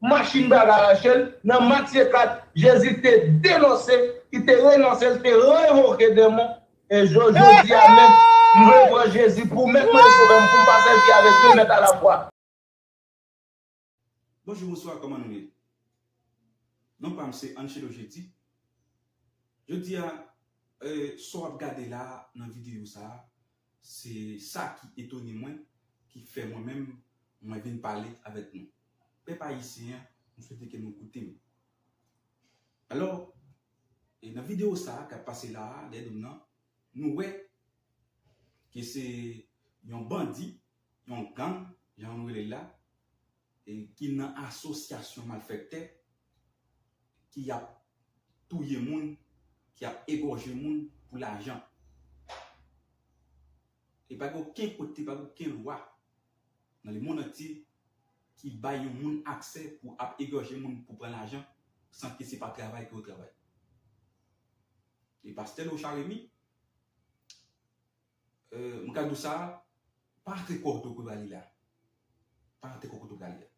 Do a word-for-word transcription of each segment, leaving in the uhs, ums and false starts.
machin bagay rache l, nan Matye kat, Jezi te denonse, li te renonse, li te revoke demon. E jo-, jodi a menm, m vle pran Jezi pou mèt mwen, sovè m, pou m pa sèvi avèk de mèt alafwa. Bonjou, bonswa, kòman nou ye? Non pa m se Angelo Jeudi. Jodi a, eh, sa w ap gade la nan videyo sa a, se sa ki etone mwen, ki fè mwen menm, mwen vin pale avèk nou. Pèp ayisyen an, m swete ke nou koute m. Alò, e nan videyo sa a k ap pase la a, dèyè do m nan, nou wè ke se yon bandi, yon gang, jan nou rele l la, e ki nan asosyasyon malfektè, ki ap touye moun, ki ap egòje moun pou lajan. E pa gen okenn kote, pa gen okenn lwa nan lemonn antye ki bay yon moun aksè pou ap egòje moun pou pran lajan san ke se pa travay ke yo travay. E pastè Lochard Remy, euh, m ka di w sa, pa antre kò w kote w prale la. Pa antre kò w kote w prale la.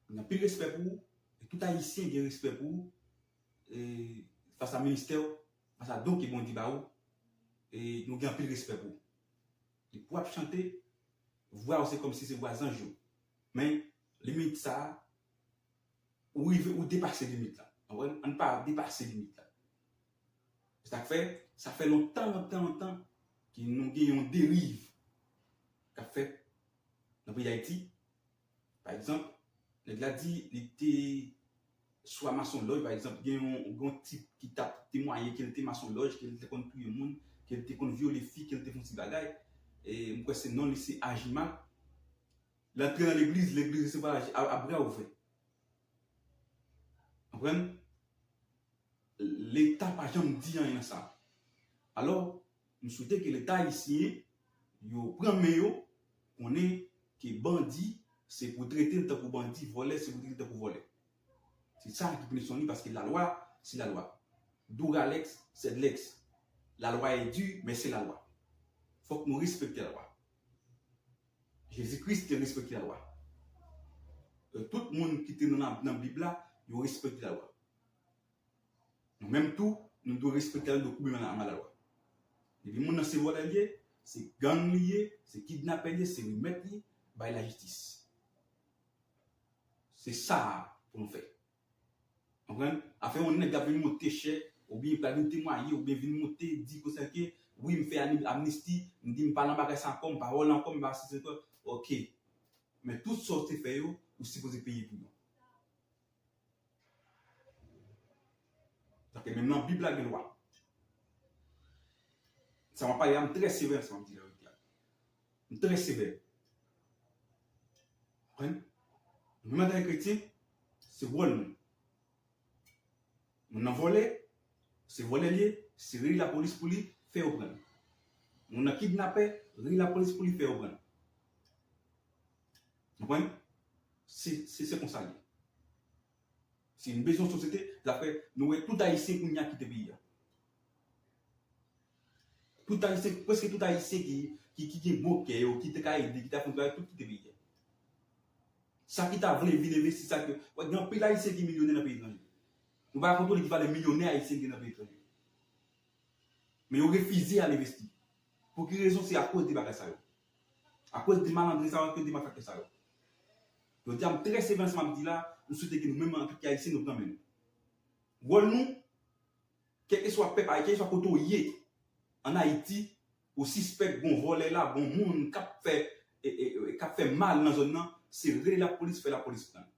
Gen anpil respè pou ou, e tout Ayisyen gen respè pou ou, e fas a ministè w, fas a don ke Bondye ba ou, e nou gen anpil respè pou ou. Depi w ap chante, vwa w se kòmsi se vwa zanj yo. Men, limit sa a, ou rive, ou depase limit la. Konprann? Ann pa depase limit la. Se sa k fè, sa fè lontan, lontan, lontan ke nou gen yon deriv k ap fèt nan peyi Dayiti. Pa egzanp, nèg la di li te swa masonlòj, pa egzanp, gen yon, yon tip ki t ap temwaye ke l te masonlòj, ke l te konn touye moun, ke l te konn vyole fi, ke l te fè yon ti bagay. E m kwè se non li se Ajimal. L antre nan legliz, legliz resevwa l a, a, a bra ouvè. Konprann? Leta pa janm di anyen nan sa. Alò, m swete ke Leta ayisyen yo pran men yo, konnen ke bandi se pou trete l tankou bandi, vòlè se pou trete l tankou vòlè. Se sa ki pinisyon li, paske lalwa se lalwa. Duralex, Sedlex. La loi est dure, mais c'est la loi. Fòk nou respekte lalwa. Jezi Kris te respekte lalwa. E tout moun ki te nan, nan Bib la, yo respekte lalwa. Nou menm tou, nou dwe respekte lalwa, nou dwe koube men a lalwa. Depi moun nan se vòlè li ye, se gang li ye, se kidnapè li ye, se remèt li bay lajistis. Se sa pou nou fè. Konprann? Afè yon nèg k ap vin monte chè, oubyen pral vin temwaye, oubyen vin monte di konsa ke, wi, m fè ani-, amnisti, m di m pa nan bagay sa ankò, m pa vòlè ankò, m pa sesi ankò. Oke. Men tout sa w te fè yo, ou sipoze peye pou yo. Paske menm nan Bib la gen lwa. Sa m ap pale a, m trè sevè, sa m ap di la, m trè sevè. Konprann? Nou menm antanke kretyen, se wòl nou. Moun nan vòlè, se vòlè li ye, se rele lapolis pou li, fè yo pran l. Moun nan kidnapè, rele lapolis pou li, fè yo pran l. Konprann? Se, se, se konsa l ye. Si nou bezwen yon sosyete, zafè, nou wè tout Ayisyen kounye a kite peyi a. Tout Ayisyen, prèske tout Ayisyen ki, ki, ki gen bon kè yo, ki te ka ede, ki ta fè yon travay, tout kite peyi a. Sa ki ta vle vin envesti, sa ke, wè, gen anpil Ayisyen ki milyonè nan peyi etranje. Nou pa kontwole ki valè milyonè Ayisyen gen nan peyi etranje. Men yo refize al envesti. Pou ki rezon? Se akoz de bagay sa yo. Akoz de malandren sa yo, akoz de malfektè sa yo. Jodi a, m trè sevè nan sa m ap di la, m swete ke nou menm antanke Ayisyen, nou pran men nou. Wòl nou, kèlkeswa pèp Ayiti, kèlkeswa kote w ye ann Ayiti, ou sispèk gon vòlè la, gon moun k ap fè, e, e, e, k ap fè mal nan zòn nan, se rele lapolis, fè lapolis pran l.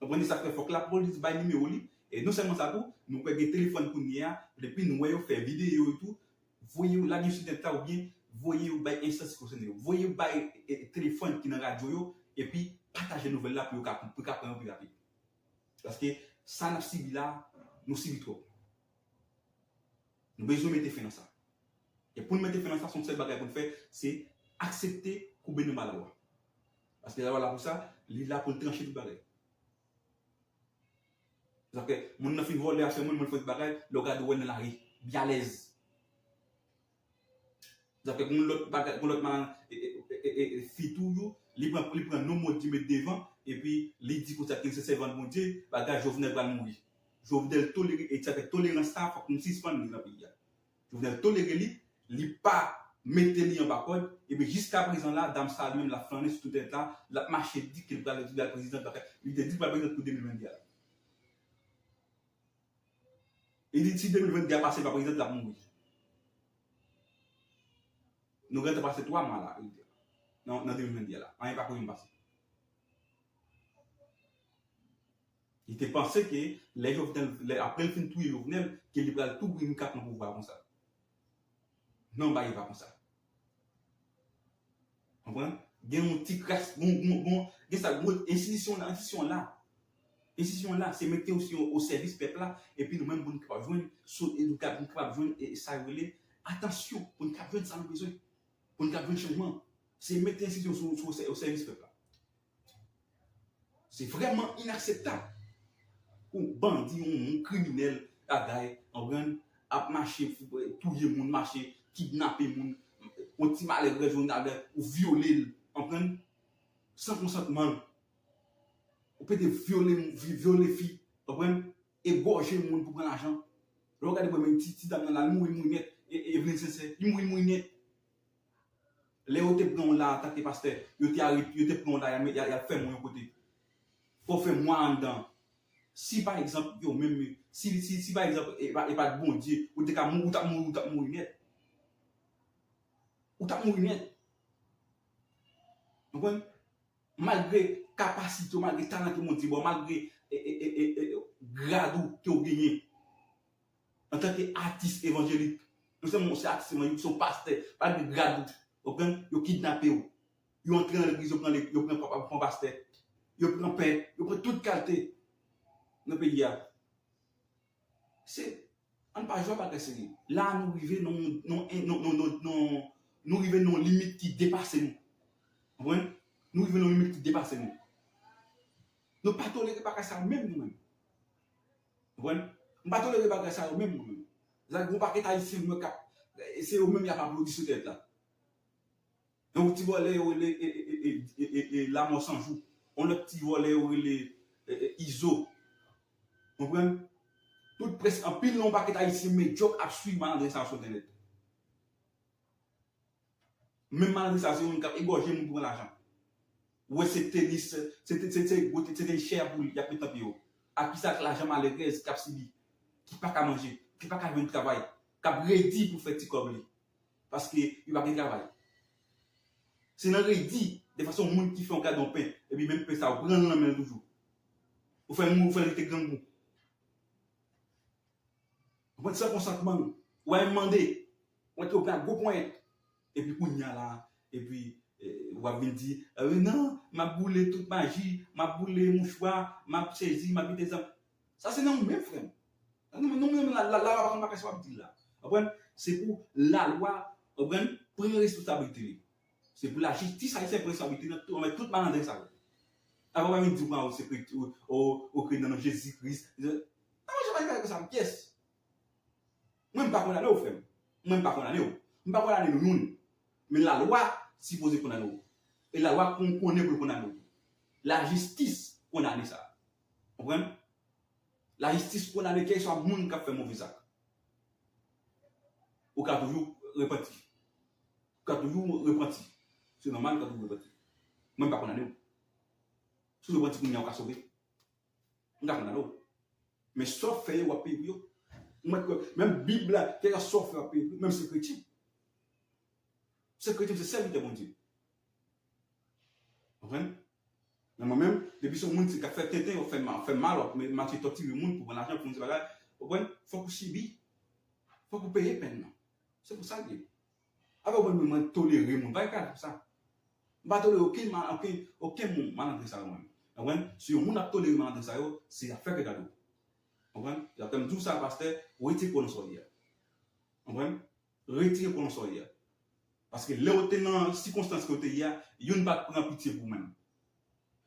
Konprann sa k fè fòk lapolis bay nimewo li. E non sèlman sa tou, nou kwè gen telefòn kounye a, epi nou wè yo fè videyo yo tou, voye yo lage yo sou nèt la oubyen voye yo bay enstans ki konsène yo. Voye yo bay e, e, telefòn ki nan radyo yo, epi pataje nouvèl la pou yo ka, pou yo ka pran yo pi rapid. Paske sa n ap sibi la, nou sibi twòp. Nou bezwen mete fen nan sa. E pou n mete fen nan sa, se yon sèl bagay pou n fè, se aksepte koube nou ba lalwa. Paske lalwa la pou sa, li la pou l tranche tout bagay. Sa fè, moun nan fin vòlè afè moun, moun fè tout bagay, lè w gade w wè l nan lari, li alèz. Sa fè, gon lòt bagay, gon lòt malan, e, e, fi toujou, Li pran, li pran non Modi met devan, epi li di konsa ke li se sèvant Bondye, bagay Jovenel pral mouri. Jovenel tolere, e sa fè tolerans sa, fòk nou sispann li nan peyi a. Jovenel tolere li, li pa mete li anba kòd, epi jiska prezan la, dam sa li menm l ap flannen sou entènèt la, l ap mache di ke li pral, li pral prezidan, li te di li pral prezidan pou de mil venn de a la. Li di si de mil venn de a pase, li pa prezidan, l ap mouri. Nou gentan pase twa mwa la, nan, nan de mil venn de a la. Anyen pa ko janm pase. Li te panse ke lè Jovenel, lè, apre l fin touye Jovenel, ke li pral tou grenn ka pran pouvwa a konsa. Non, bagay pa konsa. Konprann? Gen yon ti kras, gon, gon, gon, gen sa, gon, enstitisyon la, enstitisyon la. Enstitisyon la, se mete yo sou, o sèvis pèp la, epi nou menm pou n kapab jwenn, sou, e nou ka, pou n kapab jwenn, e, e sa yo rele, atansyon, pou n kapab jwenn sa nou bezwen, pou n kapab jwenn chanjman. Se mete enstitisyon sou, sou, o sèvis pèp la. Se vrèman inakseptab. Yon bandi, yon, yon kriminèl, bagay, konprann, ap mache, touye moun, mache, kidnape moun, yon ti malere, jounalè, ou vyole l, konprann, san konsantman l. Ou pete vyole, vy-, vyole fi, konprann, egòje moun pou pran lajan. Lè w gade, bon, men ti, ti dam nan la, li mouri, mouri nèt, e, e, Eveline Sincère, li mouri, mouri nèt. Lè yo te pran w la antanke pastè, yo te arete, yo te pran w la, y al, y al, y al fèmen w yon kote. Fò w fè mwa anndan. Si, pa egzanp, yo menm, si, si, si, pa egzanp, e pa, e pa t Bondye, ou te ka mou-, ou t ap mouri, ou t ap mouri nèt. Ou t ap mouri nèt. Konprann? Malgre kapasite w, malgre talan ke Bondye ba w, malgre, e, e, e, e, e, grad ou ke w genyen antanke atis evanjelik, non sèlman w se atis evanjelik, w se yon pastè, malgre grad ou, w konprann, yo kidnape w. Yo antre nan legliz, yo pran le-, yo pran pa-, pran pastè, yo pran pè, yo pran tout kalite nan peyi a. Se Ann pa jwe ak bagay serye. La a nou rive nan, nan, nan, nan, nan, nan, nou rive nan yon limit ki depase nou. Konprann? Nou rive nan yon limit ki depase nou. Nou pa tolere bagay sa yo menm nou menm. Konprann? Nou pa tolere bagay sa yo menm nou menm. Sa gen yon pakèt Ayisyen nou wè k ap, se yo menm y ap aplodi sou tèt la. Yon ti vòlè yo rele, e, e, e, e, e, Lamò San Jou. Yon lòt ti vòlè yo rele, e, e, Izo. Konprann? Tout près, anpil nan yon pakèt Ayisyen medyòk ap swiv malandren sa yo sou entènèt. Menm malandren sa yo, se yon moun k ap egòje moun pou pran lajan. Ou wè se tenis, se te, se, se, se, se te chè pou li, y ap met nan pye yo. A kisa k lajan malerèz k ap sibi, ki pa ka manje, ki pa ka jwenn travay, k ap redi pou fè ti kòb li. Paske li pa gen travay. Se nan redi, defwa se yon moun ki fè yon gade yon pen, epi menm pen sa, ou pran l nan men l toujou. Ou fè l, ou fè l rete grangou. Ou pran san konsantman l. Ou al mande. Ou mete yo pran gwo ponyèt. Epi kounye a la, epi, e, w ap vin di, e, non, m ap boule tout maji, m ap boule mouchwa, m ap sezi, m ap kite zam. Sa se nan ou menm, frè m. Nan, nan, nan, la, la, lalwa pa konn bagay sa w ap di la. Konprann? Se pou lalwa, konprann, pran responsablite li. Se pou lajistis ayisyen pran responsablite nan tou, anvè tout malandren sa yo. Avan w pa vin di w, ou se kret-, ou, ou, ou kreyè nan non Jezi Kris. Nan manje bagay sa pyès. Mwen m pa kondane w, frè m. Mwen m pa kondane w. M pa kondane nou youn. Men lalwa sipoze kondane w. E lalwa kon-, konnen pou l kondane w. Lajistis kondane sa. Konprann? Lajistis kondane kèlkeswa moun k ap fè move zak. Ou ka toujou repanti. Ou ka toujou repanti. Se nòmal, ou ka toujou repanti. Mwen m pa kondane w. Si w repanti kounye a, ou ka sove. M ka kondane w. Men sa w fè yo, w ap peye pou yo. Ou mèt kwè, menm Bib la, kèlkeswa sa w fè, w ap peye pou yo. Menm si w kretyen. Se kretyen, se sèvitè Bondye. Konprann? Men mwen menm, depi se yon moun ki ap fè tenten, w ap fè mal, fè mal, w ap mache tòtire moun pou pran lajan, pou yon ti bagay, konprann? Fòk ou sibi. Fòk ou peye pèn nan. Se pou sa l ye. Apa w wè mwen, mwen tolere moun. Pa gen bagay konsa. M pa tolere okenn mal, okenn, okenn moun malandren sa yo mwen. Konprann? Si yon moun ap tolere malandren sa yo, se afè ke gade w. Konprann? Apre m di w sa, pastè, retire kò nan sa w ye a. Konprann? Retire kò nan sa w ye a. Paske lè w te nan sikonstans ke w te ye a, youn pa t pran pitye pou ou menm.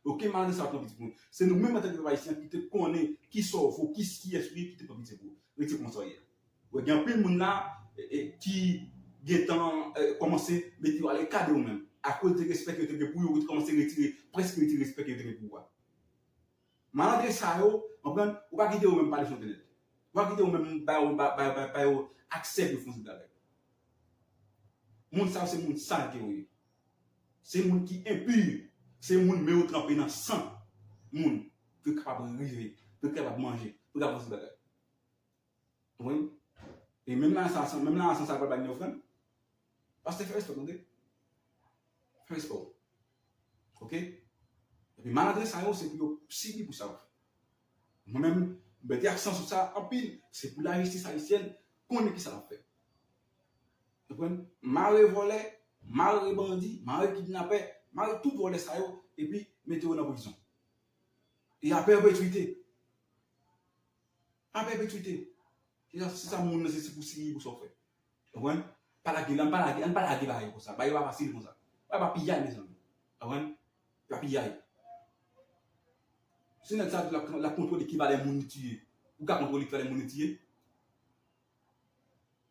Okenn malandren sa pran pitye pou nou. Se nou menm antanke pèp ayisyen ki te konnen kisa w vo, ki, kiyès ou ye ki te pran pitye pou ou. Retire kò nan sa w ye a. Ou wè, gen anpil moun la, e, e, ki gentan, e, kòmanse mete yo alèka de ou menm. Akoz de respè ke yo te gen pou yo, yo te kòmanse retire, prèske retire respè ke yo te gen pou ou a. Malandren sa yo, konprann, ou pa kite yo menm pale sou entènèt. Ou pa kite yo menm ba yo, ba, ba, ba, ba yo aksè pou yo fè yon bagay. Moun sa yo se moun sal ke yo ye. Se moun ki enpi. Se moun men yo tranpe nan san moun. Pou yo kapab rive, pou yo kapab manje, pou yo kapab fè yon bagay. Wi. E menm nan sans, menm nan sans sa pral bay nou ofrann. Pastè fè respè w, tande. Fè respè w. Oke? Epi malandren sa yo, se pou yo sibi pou sa yo fè. Mwen menm, m mete aksan sou sa anpil. Se pou lajistis ayisyèn konnen ki sa l ap fè. Konprann? Mare vòlè, mare bandi, mare kidnapè, mare tout vòlè sa yo, epi mete yo nan prizon. E a pèpetwite. A pèpetwite. Se sa, se sa moun nan, se, se pou sibi pou sa w fè. Konprann? Pa lage, ann pa lage, ann pa lage bagay konsa. Bagay yo pa fasil konsa. Bagay pa piyay, mezanmi. Konprann? Pa piyay. Si nèg sa di l ap, l ap kontwole ki valè moun li tiye, ou ka kontwole ki valè moun li tiye?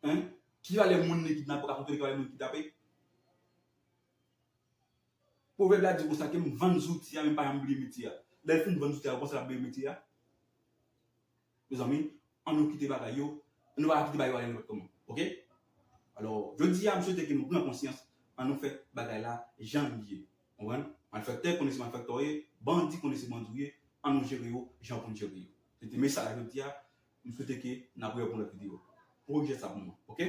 Hein? Ki valè moun li kidnape, ou ka kontwole ki valè moun li kidnape? Pwovèb la di konsa ke m vann zouti a, men m pa janm bliye metye a. Lè l fin vann zouti a, ou panse l ap bliye metye a? Mezanmi, ann nou kite bagay yo, ann nou pa kite bagay yo ale nenpòt kòman, oke? Alò, jodi a, m swete ke nou pran konsyans, ann nou fè bagay la jan l ye. Konprann? Malfektè konnen se malfektè w ye, bandi konnen se bandi w ye, ann nou jere yo jan w konn jere yo. Se te mesaj la jodi a, m swete ke n ap rewè pou lòt videyo. Korije sa pou mwen, oke?